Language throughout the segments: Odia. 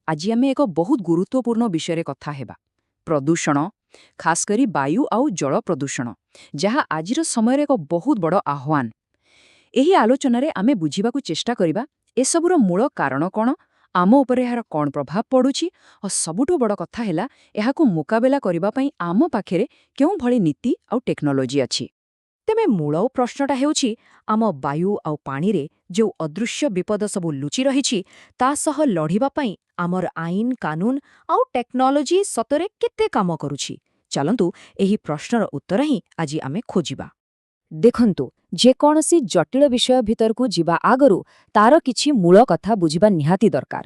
ଆଜି ଆମେ ଏକ ବହୁତ ଗୁରୁତ୍ୱପୂର୍ଣ୍ଣ ବିଷୟରେ କଥା ହେବା। ପ୍ରଦୂଷଣ, ଖାସ କରି ବାୟୁ ଆଉ ଜଳ ପ୍ରଦୂଷଣ, ଯାହା ଆଜିର ସମୟରେ ଏକ ବହୁତ ବଡ଼ ଆହ୍ୱାନ। ଏହି ଆଲୋଚନାରେ ଆମେ ବୁଝିବାକୁ ଚେଷ୍ଟା କରିବା ଏସବୁର ମୂଳ କାରଣ କ'ଣ, ଆମ ଉପରେ ଏହାର କ'ଣ ପ୍ରଭାବ ପଡ଼ୁଛି ଓ ସବୁଠୁ ବଡ଼ କଥା ହେଲା ଏହାକୁ ମୁକାବିଲା କରିବା ପାଇଁ ଆମ ପାଖରେ କେଉଁଭଳି ନୀତି ଆଉ ଟେକ୍ନୋଲୋଜି ଅଛି। ତେବେ ମୂଳ ପ୍ରଶ୍ନଟା ହେଉଛି, ଆମ ବାୟୁ ଆଉ ପାଣିରେ ଯେଉଁ ଅଦୃଶ୍ୟ ବିପଦ ସବୁ ଲୁଚି ରହିଛି, ତା ସହ ଲଢ଼ିବା ପାଇଁ ଆମର ଆଇନ, କାନୁନ ଆଉ ଟେକ୍ନୋଲୋଜି ସତରେ କେତେ କାମ କରୁଛି? ଚାଲନ୍ତୁ, ଏହି ପ୍ରଶ୍ନର ଉତ୍ତର ହିଁ ଆଜି ଆମେ ଖୋଜିବା। ଦେଖନ୍ତୁ, ଯେକୌଣସି ଜଟିଳ ବିଷୟ ଭିତରକୁ ଯିବା ଆଗରୁ ତାର କିଛି ମୂଳ କଥା ବୁଝିବା ନିହାତି ଦରକାର।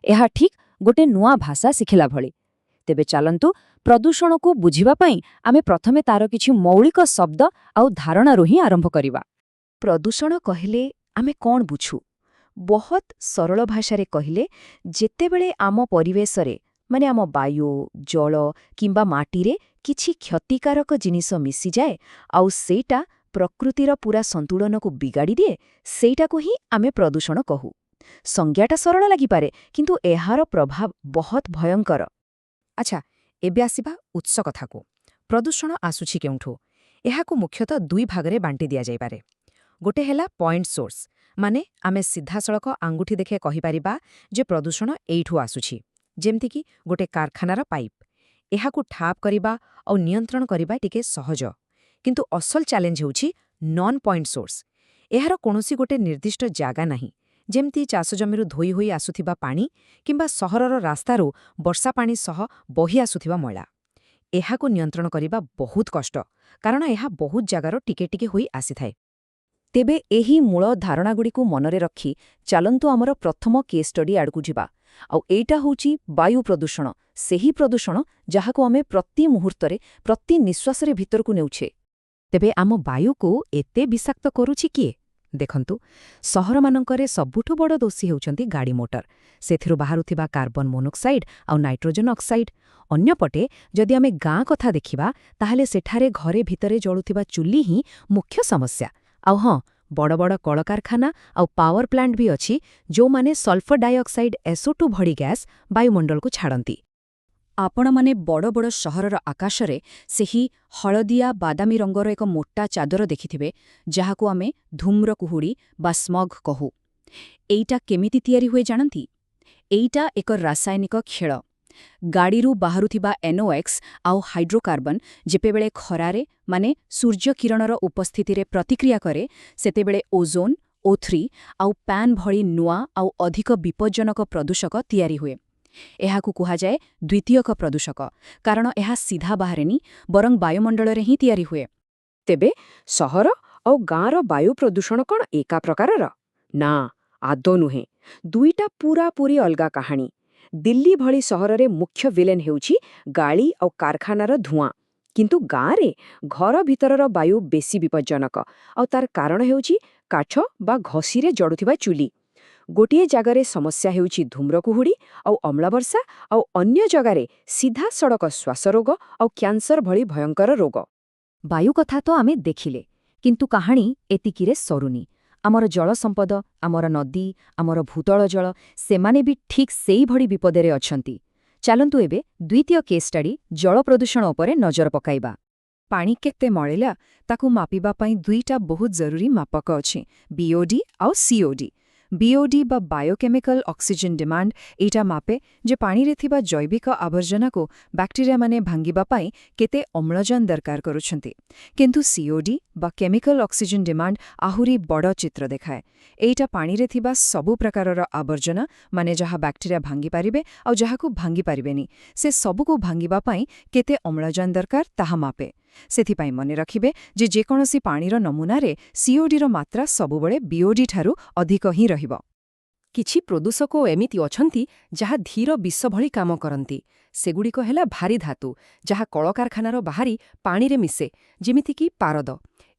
ଏହା ଠିକ୍ ଗୋଟେ ନୂଆ ଭାଷା ଶିଖିଲା ଭଳି। ତେବେ ଚାଲନ୍ତୁ, ପ୍ରଦୂଷଣକୁ ବୁଝିବା ପାଇଁ ଆମେ ପ୍ରଥମେ ତାର କିଛି ମୌଳିକ ଶବ୍ଦ ଆଉ ଧାରଣାରୁ ହିଁ ଆରମ୍ଭ କରିବା। ପ୍ରଦୂଷଣ କହିଲେ ଆମେ କ'ଣ ବୁଝୁ? ବହୁତ ସରଳ ଭାଷାରେ କହିଲେ, ଯେତେବେଳେ ଆମ ପରିବେଶରେ, ମାନେ ଆମ ବାୟୁ, ଜଳ କିମ୍ବା ମାଟିରେ କିଛି କ୍ଷତିକାରକ ଜିନିଷ ମିଶିଯାଏ ଆଉ ସେଇଟା ପ୍ରକୃତିର ପୂରା ସନ୍ତୁଳନକୁ ବିଗାଡ଼ି ଦିଏ, ସେଇଟାକୁ ହିଁ ଆମେ ପ୍ରଦୂଷଣ କହୁ। ସଂଜ୍ଞାଟା ସରଳ ଲାଗିପାରେ, କିନ୍ତୁ ଏହାର ପ୍ରଭାବ ବହୁତ ଭୟଙ୍କର। ଆଚ୍ଛା, ଏବେ ଆସିବା ଉତ୍ସ କଥାକୁ। ପ୍ରଦୂଷଣ ଆସୁଛି କେଉଁଠୁ? ଏହାକୁ ମୁଖ୍ୟତଃ ଦୁଇ ଭାଗରେ ବାଣ୍ଟି ଦିଆଯାଇପାରେ। ଗୋଟେ ହେଲା ପଏଣ୍ଟ ସୋର୍ସ, ମାନେ ଆମେ ସିଧାସଳଖ ଆଙ୍ଗୁଠି ଦେଖାଇ କହିପାରିବା ଯେ ପ୍ରଦୂଷଣ ଏଇଠୁ ଆସୁଛି, ଯେମିତିକି ଗୋଟେ କାରଖାନାର ପାଇପ୍। ଏହାକୁ ଠାବ କରିବା ଆଉ ନିୟନ୍ତ୍ରଣ କରିବା ଟିକେ ସହଜ। କିନ୍ତୁ ଅସଲ ଚ୍ୟାଲେଞ୍ଜ ହେଉଛି ନନ୍ ପଏଣ୍ଟ ସୋର୍ସ। ଏହାର କୌଣସି ଗୋଟେ ନିର୍ଦ୍ଦିଷ୍ଟ ଜାଗା ନାହିଁ, ଯେମିତି ଚାଷଜମିରୁ ଧୋଇ ହୋଇ ଆସୁଥିବା ପାଣି କିମ୍ବା ସହରର ରାସ୍ତାରୁ ବର୍ଷା ପାଣି ସହ ବହି ଆସୁଥିବା ମଇଳା। ଏହାକୁ ନିୟନ୍ତ୍ରଣ କରିବା ବହୁତ କଷ୍ଟ, କାରଣ ଏହା ବହୁତ ଜାଗାରୁ ଟିକେ ଟିକେ ହୋଇ ଆସିଥାଏ। ତେବେ ଏହି ମୂଳ ଧାରଣାଗୁଡ଼ିକୁ ମନରେ ରଖି ଚାଲନ୍ତୁ, ଆମର ପ୍ରଥମ କେସ୍ ଷ୍ଟଡି ଆଡ଼କୁ ଯିବା। ଆଉ ଏଇଟା ହେଉଛି ବାୟୁ ପ୍ରଦୂଷଣ, ସେହି ପ୍ରଦୂଷଣ ଯାହାକୁ ଆମେ ପ୍ରତି ମୁହୂର୍ତ୍ତରେ, ପ୍ରତି ନିଶ୍ୱାସରେ ଭିତରକୁ ନେଉଛେ। ତେବେ ଆମ ବାୟୁକୁ ଏତେ ବିଷାକ୍ତ କରୁଛି କିଏ? ଦେଖନ୍ତୁ, ସହରମାନଙ୍କରେ ସବୁଠୁ ବଡ଼ ଦୋଷୀ ହେଉଛନ୍ତି ଗାଡ଼ି ମୋଟର, ସେଥିରୁ ବାହାରୁଥିବା କାର୍ବନ ମୋନୋକ୍ସାଇଡ୍ ଆଉ ନାଇଟ୍ରୋଜେନ୍ ଅକ୍ସାଇଡ୍। ଅନ୍ୟପଟେ ଯଦି ଆମେ ଗାଁ କଥା ଦେଖିବା, ତାହେଲେ ସେଠାରେ ଘରେ ଭିତରେ ଜଳୁଥିବା ଚୁଲି ହିଁ ମୁଖ୍ୟ ସମସ୍ୟା। ଆଉ ହଁ, ବଡ଼ ବଡ଼ କଳକାରଖାନା ଆଉ ପାୱାର ପ୍ଲାଣ୍ଟ ବି ଅଛି, ଯେଉଁମାନେ ସଲଫର ଡାଇଅକ୍ସାଇଡ୍ SO2 ଭଳି ଗ୍ୟାସ୍ ବାୟୁମଣ୍ଡଳକୁ ଛାଡ଼ନ୍ତି। ଆପଣମାନେ ବଡ଼ ବଡ଼ ସହରର ଆକାଶରେ ସେହି ହଳଦିଆ ବାଦାମୀ ରଙ୍ଗର ଏକ ମୋଟା ଚାଦର ଦେଖିଥିବେ, ଯାହାକୁ ଆମେ ଧୂମ୍ର କୁହୁଡ଼ି ବା ସ୍ମଗ୍ କହୁ। ଏଇଟା କେମିତି ତିଆରି ହୁଏ ଜାଣନ୍ତି? ଏଇଟା ଏକ ରାସାୟନିକ ଖେଳ। ଗାଡ଼ିରୁ ବାହାରୁଥିବା ଏନଓଏକ୍ସ ଆଉ ହାଇଡ୍ରୋକାର୍ବନ ଯେତେବେଳେ ଖରାରେ, ମାନେ ସୂର୍ଯ୍ୟକିରଣର ଉପସ୍ଥିତିରେ ପ୍ରତିକ୍ରିୟା କରେ, ସେତେବେଳେ ଓଜୋନ୍, O3 ଆଉ ପ୍ୟାନ୍ ଭଳି ନୂଆ ଆଉ ଅଧିକ ବିପଜ୍ଜନକ ପ୍ରଦୂଷକ ତିଆରି ହୁଏ। ଏହାକୁ କୁହାଯାଏ ଦ୍ୱିତୀୟକ ପ୍ରଦୂଷକ, କାରଣ ଏହା ସିଧା ବାହାରେନି, ବରଂ ବାୟୁମଣ୍ଡଳରେ ହିଁ ତିଆରି ହୁଏ। ତେବେ ସହର ଆଉ ଗାଁର ବାୟୁ ପ୍ରଦୂଷଣ କ'ଣ ଏକା ପ୍ରକାରର? ନା, ଆଦୌ ନୁହେଁ। ଦୁଇଟା ପୂରାପୂରି ଅଲଗା କାହାଣୀ। ଦିଲ୍ଲୀ ଭଳି ସହରରେ ମୁଖ୍ୟ ଭିଲେନ୍ ହେଉଛି ଗାଡ଼ି ଆଉ କାରଖାନାର ଧୂଆଁ। କିନ୍ତୁ ଗାଁରେ ଘର ଭିତରର ବାୟୁ ବେଶୀ ବିପଜ୍ଜନକ, ଆଉ ତାର କାରଣ ହେଉଛି କାଠ ବା ଘଷିରେ ଜଳୁଥିବା ଚୁଲି। ଗୋଟିଏ ଜାଗାରେ ସମସ୍ୟା ହେଉଛି ଧୂମ୍ରକୁହୁଡ଼ି ଆଉ ଅମ୍ଳବର୍ଷା, ଆଉ ଅନ୍ୟ ଜାଗାରେ ସିଧାସଳଖ ଶ୍ୱାସରୋଗ ଆଉ କ୍ୟାନ୍ସର ଭଳି ଭୟଙ୍କର ରୋଗ। ବାୟୁ କଥା ତ ଆମେ ଦେଖିଲେ, କିନ୍ତୁ କାହାଣୀ ଏତିକିରେ ସରୁନି। ଆମର ଜଳ ସମ୍ପଦ, ଆମର ନଦୀ, ଆମର ଭୂତଳ ଜଳ, ସେମାନେ ବି ଠିକ୍ ସେଇଭଳି ବିପଦରେ ଅଛନ୍ତି। ଚାଲନ୍ତୁ, ଏବେ ଦ୍ୱିତୀୟ କେସ୍ ଷ୍ଟଡି ଜଳ ପ୍ରଦୂଷଣ ଉପରେ ନଜର ପକାଇବା। ପାଣି କେତେ ମଳିଲା, ତାକୁ ମାପିବା ପାଇଁ ଦୁଇଟା ବହୁତ ଜରୁରୀ ମାପକ ଅଛି, ବିଓଡି ଆଉ ସିଓଡି। ବିଓଡି ବା ବାୟୋକେମିକାଲ ଅକ୍ସିଜେନ୍ ଡିମାଣ୍ଡ, ଏଇଟା ମାପେ ଯେ ପାଣିରେ ଥିବା ଜୈବିକ ଆବର୍ଜନାକୁ ବ୍ୟାକ୍ଟେରିଆମାନେ ଭାଙ୍ଗିବା ପାଇଁ କେତେ ଅମ୍ଳଜାନ ଦରକାର କରୁଛନ୍ତି। କିନ୍ତୁ ସିଓଡି ବା କେମିକାଲ ଅକ୍ସିଜେନ୍ ଡିମାଣ୍ଡ ଆହୁରି ବଡ଼ ଚିତ୍ର ଦେଖାଏ। ଏଇଟା ପାଣିରେ ଥିବା ସବୁ ପ୍ରକାରର ଆବର୍ଜନା, ମାନେ ଯାହା ବ୍ୟାକ୍ଟେରିଆ ଭାଙ୍ଗିପାରିବେ ଆଉ ଯାହାକୁ ଭାଙ୍ଗିପାରିବେନି, ସେ ସବୁକୁ ଭାଙ୍ଗିବା ପାଇଁ କେତେ ଅମ୍ଳଜାନ ଦରକାର ତାହା ମାପେ। ସେଥିପାଇଁ ମନେ ରଖିବେ ଯେ ଯେକୌଣସି ପାଣିର ନମୁନାରେ ସିଓଡିର ମାତ୍ରା ସବୁବେଳେ ବିଓଡି ଠାରୁ ଅଧିକ ହିଁ ରହିବ। କିଛି ପ୍ରଦୂଷକ ଏମିତି ଅଛନ୍ତି ଯାହା ଧୀର ବିଷ ଭଳି କାମ କରନ୍ତି। ସେଗୁଡ଼ିକ ହେଲା ଭାରୀ ଧାତୁ, ଯାହା କଳକାରଖାନାରୁ ବାହାରି ପାଣିରେ ମିଶେ, ଯେମିତିକି ପାରଦ।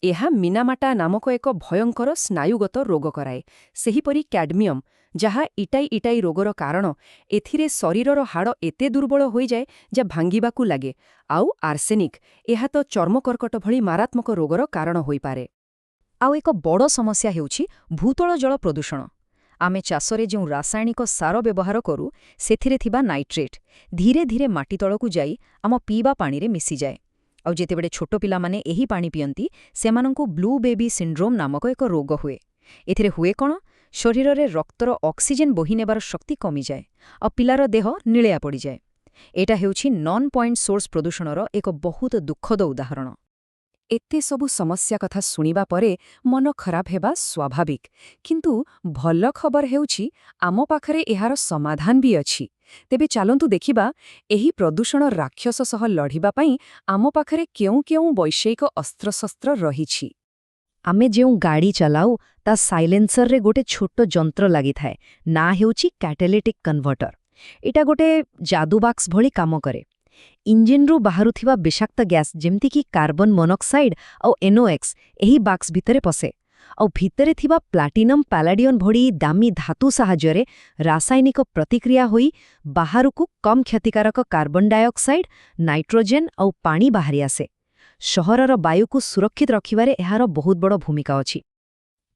ଏହା ମିନାମାଟା ନାମକ ଏକ ଭୟଙ୍କର ସ୍ନାୟୁଗତ ରୋଗ କରାଏ। ସେହିପରି କ୍ୟାଡମିୟମ୍, ଯାହା ଇଟାଇ ଇଟାଇ ରୋଗର କାରଣ। ଏଥିରେ ଶରୀରର ହାଡ଼ ଏତେ ଦୁର୍ବଳ ହୋଇଯାଏ ଯା ଭାଙ୍ଗିବାକୁ ଲାଗେ। ଆଉ ଆର୍ସେନିକ୍, ଏହା ତ ଚର୍ମକର୍କଟ ଭଳି ମାରାତ୍ମକ ରୋଗର କାରଣ ହୋଇପାରେ। ଆଉ ଏକ ବଡ଼ ସମସ୍ୟା ହେଉଛି ଭୂତଳ ଜଳ ପ୍ରଦୂଷଣ। ଆମେ ଚାଷରେ ଯେଉଁ ରାସାୟନିକ ସାର ବ୍ୟବହାର କରୁ, ସେଥିରେ ଥିବା ନାଇଟ୍ରେଟ୍ ଧୀରେ ଧୀରେ ମାଟି ତଳକୁ ଯାଇ ଆମ ପିଇବା ପାଣିରେ ମିଶିଯାଏ। ଆଉ ଯେତେବେଳେ ଛୋଟ ପିଲାମାନେ ଏହି ପାଣି ପିଅନ୍ତି, ସେମାନଙ୍କୁ ବ୍ଲୁ ବେବି ସିଣ୍ଡ୍ରୋମ୍ ନାମକ ଏକ ରୋଗ ହୁଏ। ଏଥିରେ ହୁଏ କ'ଣ? ଶରୀରରେ ରକ୍ତର ଅକ୍ସିଜେନ୍ ବୋହି ନେବାର ଶକ୍ତି କମିଯାଏ ଆଉ ପିଲାର ଦେହ ନିଳିଆ ପଡ଼ିଯାଏ। ଏଇଟା ହେଉଛି ନନ୍ ପଏଣ୍ଟ ସୋର୍ସ ପ୍ରଦୂଷଣର ଏକ ବହୁତ ଦୁଃଖଦ ଉଦାହରଣ। ଏତେ ସବୁ ସମସ୍ୟା କଥା ଶୁଣିବା ପରେ ମନ ଖରାପ ହେବା ସ୍ୱାଭାବିକ। କିନ୍ତୁ ଭଲ ଖବର ହେଉଛି, ଆମ ପାଖରେ ଏହାର ସମାଧାନ ବି ଅଛି। ତେବେ ଚାଲନ୍ତୁ ଦେଖିବା, ଏହି ପ୍ରଦୂଷଣ ରାକ୍ଷସ ସହ ଲଢ଼ିବା ପାଇଁ ଆମ ପାଖରେ କେଉଁ କେଉଁ ବୈଷୟିକ ଅସ୍ତ୍ରଶସ୍ତ୍ର ରହିଛି। ଆମେ ଯେଉଁ ଗାଡ଼ି ଚଲାଉ, ତା ସାଇଲେନ୍ସରରେ ଗୋଟେ ଛୋଟ ଯନ୍ତ୍ର ଲାଗିଥାଏ, ନାଁ ହେଉଛି କ୍ୟାଟାଲିଟିକ୍ କନଭର୍ଟର। ଏଇଟା ଗୋଟେ ଯାଦୁ ବାକ୍ସ ଭଳି କାମ କରେ। ଇଞ୍ଜିନ୍ରୁ ବାହାରୁଥିବା ବିଷାକ୍ତ ଗ୍ୟାସ୍, ଯେମିତିକି କାର୍ବନ ମୋନୋକ୍ସାଇଡ୍ ଆଉ ଏନୋଏକ୍ସ, ଏହି ବାକ୍ସ ଭିତରେ ପଶେ। ଆଉ ଭିତରେ ଥିବା ପ୍ଲାଟିନମ୍, ପାଲାଡିୟମ୍ ଭଳି ଦାମୀ ଧାତୁ ସାହାଯ୍ୟରେ ରାସାୟନିକ ପ୍ରତିକ୍ରିୟା ହୋଇ ବାହାରକୁ କମ୍ କ୍ଷତିକାରକ କାର୍ବନ ଡାଇଅକ୍ସାଇଡ୍, ନାଇଟ୍ରୋଜେନ୍ ଆଉ ପାଣି ବାହାରି ଆସେ। ସହରର ବାୟୁକୁ ସୁରକ୍ଷିତ ରଖିବାରେ ଏହାର ବହୁତ ବଡ଼ ଭୂମିକା ଅଛି।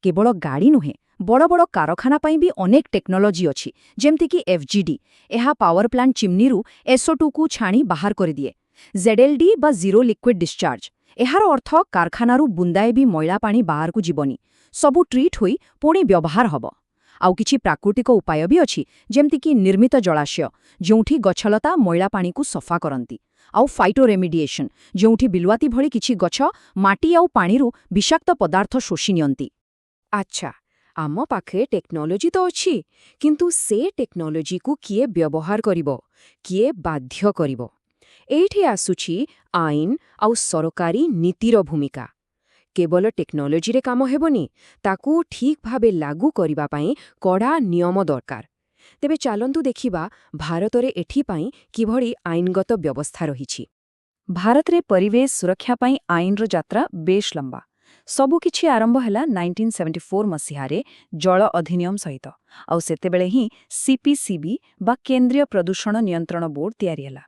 କେବଳ ଗାଡ଼ି ନୁହେଁ, ବଡ଼ ବଡ଼ କାରଖାନା ପାଇଁ ବି ଅନେକ ଟେକ୍ନୋଲୋଜି ଅଛି, ଯେମିତିକି ଏଫ୍ଜିଡି। ଏହା ପାୱାର ପ୍ଲାଣ୍ଟ ଚିମ୍ନିରୁ ଏସ୍ଓ2କୁ ଛାଣି ବାହାର କରିଦିଏ। ଜେଡ୍ଏଲ୍ଡି ବା ଜିରୋ ଲିକ୍ୱିଡ୍ ଡିସ୍ଚାର୍ଜ। ଏହାର ଅର୍ଥ କାରଖାନାରୁ ବୁନ୍ଦାଏ ବି ମଇଳା ପାଣି ବାହାରକୁ ଯିବନି, ସବୁ ଟ୍ରିଟ୍ ହୋଇ ପୁଣି ବ୍ୟବହାର ହେବ। ଆଉ କିଛି ପ୍ରାକୃତିକ ଉପାୟ ବି ଅଛି, ଯେମିତିକି ନିର୍ମିତ ଜଳାଶୟ, ଯେଉଁଠି ଗଛଲତା ମଇଳା ପାଣିକୁ ସଫା କରନ୍ତି, ଆଉ ଫାଇଟୋରେମିଡିଏସନ୍, ଯେଉଁଠି ବିଲୁଆତି ଭଳି କିଛି ଗଛ ମାଟି ଆଉ ପାଣିରୁ ବିଷାକ୍ତ ପଦାର୍ଥ ଶୋଷି ନିଅନ୍ତି। ଆଚ୍ଛା, ଆମ ପାଖରେ ଟେକ୍ନୋଲୋଜି ତ ଅଛି, କିନ୍ତୁ ସେ ଟେକ୍ନୋଲୋଜିକୁ କିଏ ବ୍ୟବହାର କରିବ? କିଏ ବାଧ୍ୟ କରିବ? ଏଇଠି ଆସୁଛି ଆଇନ ଆଉ ସରକାରୀ ନୀତିର ଭୂମିକା। କେବଳ ଟେକ୍ନୋଲୋଜିରେ କାମ ହେବନି, ତାକୁ ଠିକ୍ ଭାବେ ଲାଗୁ କରିବା ପାଇଁ କଡ଼ା ନିୟମ ଦରକାର। ତେବେ ଚାଲନ୍ତୁ ଦେଖିବା, ଭାରତରେ ଏଥିପାଇଁ କିଭଳି ଆଇନଗତ ବ୍ୟବସ୍ଥା ରହିଛି। ଭାରତରେ ପରିବେଶ ସୁରକ୍ଷା ପାଇଁ ଆଇନର ଯାତ୍ରା ବେଶ୍ ଲମ୍ବା। ସବୁକିଛି ଆରମ୍ଭ ହେଲା 1974 ମସିହାରେ ଜଳ ଅଧିନିୟମ ସହିତ। ଆଉ ସେତେବେଳେ ହିଁ ସିପିସିବି ବା କେନ୍ଦ୍ରୀୟ ପ୍ରଦୂଷଣ ନିୟନ୍ତ୍ରଣ ବୋର୍ଡ ତିଆରି ହେଲା।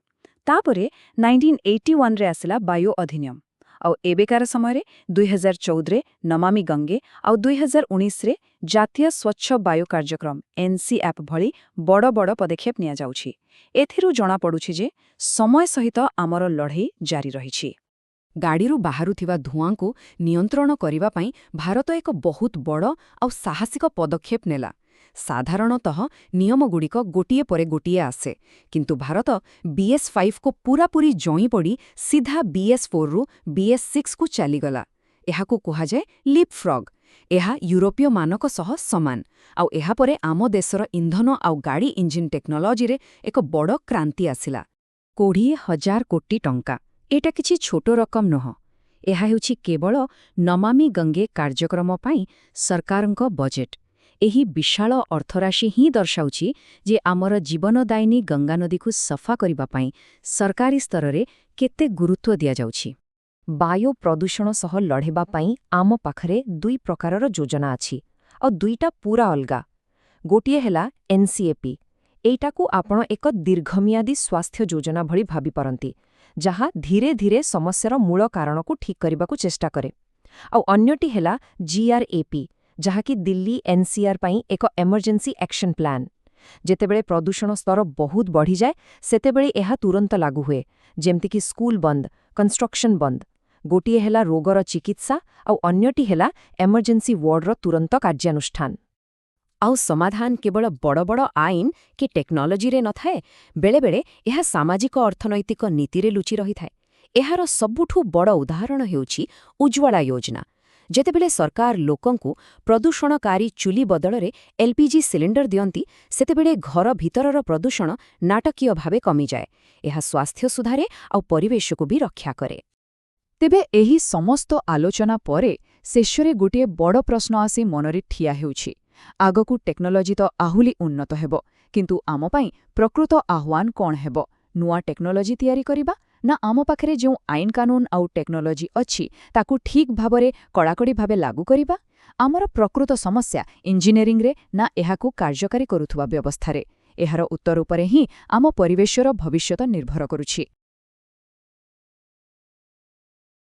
ତାପରେ 1981ରେ ଆସିଲା ବାୟୁ ଅଧିନିୟମ। ଆଉ ଏବେକାର ସମୟରେ 2014ରେ ନମାମି ଗଙ୍ଗେ ଆଉ 2019ରେ ଜାତୀୟ ସ୍ୱଚ୍ଛ ବାୟୁ କାର୍ଯ୍ୟକ୍ରମ ଏନ୍ସିଏପ୍ ଭଳି ବଡ଼ ବଡ଼ ପଦକ୍ଷେପ ନିଆଯାଉଛି। ଏଥିରୁ ଜଣାପଡ଼ୁଛି ଯେ ସମୟ ସହିତ ଆମର ଲଢ଼େଇ ଜାରି ରହିଛି। ଗାଡ଼ିରୁ ବାହାରୁଥିବା ଧୂଆଁକୁ ନିୟନ୍ତ୍ରଣ କରିବା ପାଇଁ ଭାରତ ଏକ ବହୁତ ବଡ଼ ଆଉ ସାହସିକ ପଦକ୍ଷେପ ନେଲା। ସାଧାରଣତଃ ନିୟମଗୁଡ଼ିକ ଗୋଟିଏ ପରେ ଗୋଟିଏ ଆସେ, କିନ୍ତୁ ଭାରତ ବିଏସ୍ 5କୁ ପୂରାପୂରି ଜଇଁପଡ଼ି ସିଧା ବିଏସ୍ 4ରୁ ବିଏସ୍ 6କୁ ଚାଲିଗଲା। ଏହାକୁ କୁହାଯାଏ ଲିପ୍ ଫ୍ରଗ୍। ଏହା ୟୁରୋପୀୟ ମାନକ ସହ ସମାନ। ଆଉ ଏହାପରେ ଆମ ଦେଶର ଇନ୍ଧନ ଆଉ ଗାଡ଼ି ଇଞ୍ଜିନ୍ ଟେକ୍ନୋଲୋଜିରେ ଏକ ବଡ଼ କ୍ରାନ୍ତି ଆସିଲା। 20,000 କୋଟି ଟଙ୍କା, ଏଇଟା କିଛି ଛୋଟ ରକମ ନୁହଁ। ଏହା ହେଉଛି କେବଳ ନମାମି ଗଙ୍ଗେ କାର୍ଯ୍ୟକ୍ରମ ପାଇଁ ସରକାରଙ୍କ ବଜେଟ୍। ଏହି ବିଶାଳ ଅର୍ଥରାଶି ହିଁ ଦର୍ଶାଉଛି ଯେ ଆମର ଜୀବନଦାୟିନୀ ଗଙ୍ଗାନଦୀକୁ ସଫା କରିବା ପାଇଁ ସରକାରୀ ସ୍ତରରେ କେତେ ଗୁରୁତ୍ୱ ଦିଆଯାଉଛି। ବାୟୁ ପ୍ରଦୂଷଣ ସହ ଲଢ଼ିବା ପାଇଁ ଆମ ପାଖରେ ଦୁଇ ପ୍ରକାରର ଯୋଜନା ଅଛି, ଆଉ ଦୁଇଟା ପୁରା ଅଲଗା। ଗୋଟିଏ ହେଲା ଏନ୍ସିଏପି। ଏଇଟାକୁ ଆପଣ ଏକ ଦୀର୍ଘମିଆଦୀ ସ୍ୱାସ୍ଥ୍ୟ ଯୋଜନା ଭଳି ଭାବିପାରନ୍ତି, ଯାହା ଧୀରେ ଧୀରେ ସମସ୍ୟାର ମୂଳ କାରଣକୁ ଠିକ୍ କରିବାକୁ ଚେଷ୍ଟା କରେ। ଆଉ ଅନ୍ୟଟି ହେଲା ଜିଆର୍ଏପି, ଯାହାକି ଦିଲ୍ଲୀ ଏନ୍ସିଆର୍ ପାଇଁ ଏକ ଏମର୍ଜେନ୍ସି ଆକ୍ସନ୍ ପ୍ଲାନ୍। ଯେତେବେଳେ ପ୍ରଦୂଷଣ ସ୍ତର ବହୁତ ବଢ଼ିଯାଏ, ସେତେବେଳେ ଏହା ତୁରନ୍ତ ଲାଗୁ ହୁଏ, ଯେମିତିକି ସ୍କୁଲ ବନ୍ଦ, କନଷ୍ଟ୍ରକ୍ସନ୍ ବନ୍ଦ। ଗୋଟିଏ ହେଲା ରୋଗର ଚିକିତ୍ସା, ଆଉ ଅନ୍ୟଟି ହେଲା ଏମର୍ଜେନ୍ସି ୱାର୍ଡର ତୁରନ୍ତ କାର୍ଯ୍ୟାନୁଷ୍ଠାନ। ଆଉ ସମାଧାନ କେବଳ ବଡ଼ ବଡ଼ ଆଇନ କି ଟେକ୍ନୋଲୋଜିରେ ନଥାଏ, ବେଳେବେଳେ ଏହା ସାମାଜିକ ଅର୍ଥନୈତିକ ନୀତିରେ ଲୁଚି ରହିଥାଏ। ଏହାର ସବୁଠୁ ବଡ଼ ଉଦାହରଣ ହେଉଛି ଉଜ୍ଜ୍ୱଳା ଯୋଜନା। ଯେତେବେଳେ ସରକାର ଲୋକଙ୍କୁ ପ୍ରଦୂଷଣକାରୀ ଚୁଲି ବଦଳରେ ଏଲ୍ପିଜି ସିଲିଣ୍ଡର ଦିଅନ୍ତି, ସେତେବେଳେ ଘର ଭିତରର ପ୍ରଦୂଷଣ ନାଟକୀୟ ଭାବେ କମିଯାଏ। ଏହା ସ୍ୱାସ୍ଥ୍ୟ ସୁଧାରେ ଆଉ ପରିବେଶକୁ ବି ରକ୍ଷା କରେ। ତେବେ ଏହି ସମସ୍ତ ଆଲୋଚନା ପରେ ଶେଷରେ ଗୋଟିଏ ବଡ଼ ପ୍ରଶ୍ନ ଆସି ମନରେ ଠିଆ ହେଉଛି। ଆଗକୁ ଟେକ୍ନୋଲୋଜି ତ ଆହୁରି ଉନ୍ନତ ହେବ, କିନ୍ତୁ ଆମ ପାଇଁ ପ୍ରକୃତ ଆହ୍ୱାନ କ'ଣ ହେବ? ନୂଆ ଟେକ୍ନୋଲୋଜି ତିଆରି କରିବା, ନା ଆମ ପାଖରେ ଯେଉଁ ଆଇନ କାନୁନ ଆଉ ଟେକ୍ନୋଲୋଜି ଅଛି ତାକୁ ଠିକ୍ ଭାବରେ କଡ଼ାକଡ଼ି ଭାବେ ଲାଗୁ କରିବା? ଆମର ପ୍ରକୃତ ସମସ୍ୟା ଇଞ୍ଜିନିୟରିଂରେ, ନା ଏହାକୁ କାର୍ଯ୍ୟକାରୀ କରୁଥିବା ବ୍ୟବସ୍ଥାରେ? ଏହାର ଉତ୍ତର ଉପରେ ହିଁ ଆମ ପରିବେଶର ଭବିଷ୍ୟତ ନିର୍ଭର କରୁଛି।